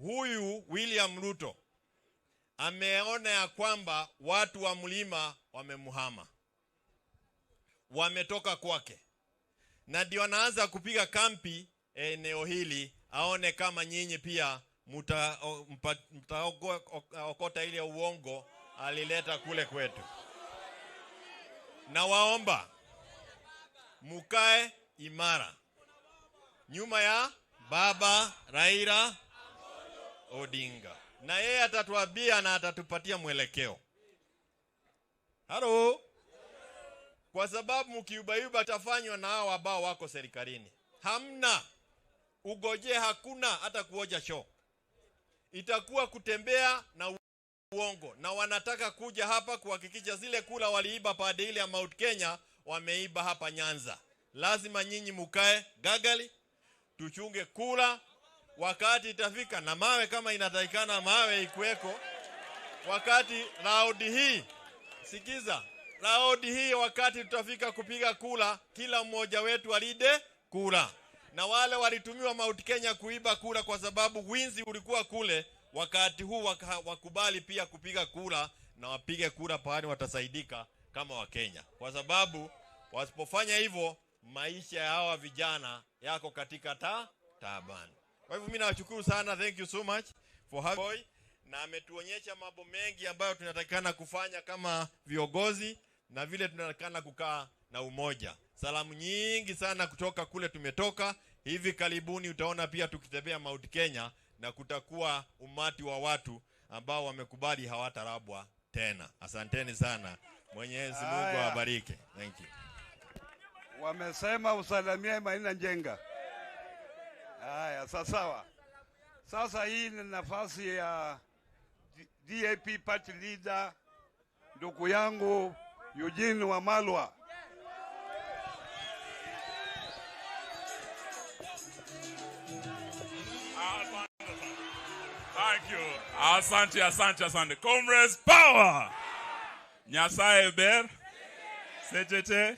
Huyu William Ruto ameona ya kwamba watu wa mlima wamemhama, wametoka kwake, na ndio anaanza kupiga kambi eneo hili, aone kama nyinyi pia mtaokota ile uongo alileta kule kwetu. Nawaomba mukae imara nyuma ya Baba Raila Odinga, na yeye atatuambia na atatupatia mwelekeo. Halo, kwa sababu mkiubayuba tafanywa na hao ambao wako serikalini. Hamna ugoje, hakuna hata kuoja choo, itakuwa kutembea na uongo, na wanataka kuja hapa kuhakikisha zile kula waliiba pande ile ya Mount Kenya wameiba hapa Nyanza. Lazima nyinyi mukae gagali, tuchunge kula, wakati itafika, na mawe kama inatakikana mawe ikuweko. Wakati raundi hii, sikiza, raundi hii wakati tutafika kupiga kula, kila mmoja wetu alide kula, na wale walitumiwa Mount Kenya kuiba kura kwa sababu winzi ulikuwa kule, wakati huu wakubali pia kupiga kura na wapige kura pahali watasaidika kama Wakenya, kwa sababu wasipofanya hivyo maisha ya hawa vijana yako katika taabani. Kwa hivyo mimi nawashukuru sana, thank you so much for having boy, na ametuonyesha mambo mengi ambayo tunatakikana kufanya kama viongozi na vile tunatakikana kukaa na umoja. Salamu nyingi sana kutoka kule tumetoka. Hivi karibuni utaona pia tukitembea Mount Kenya na kutakuwa umati wa watu ambao wamekubali hawatarabwa tena. Asanteni sana. Mwenyezi Mungu Haya. awabariki. Thank you. Wamesema usalimie Maina Njenga. Haya, sawa. Sasa hii ni nafasi ya DAP party leader ndugu yangu Eugene Wamalwa. Thank you. Asante, asante, asante. Comrades, power! Nyasaye ber. Sechete.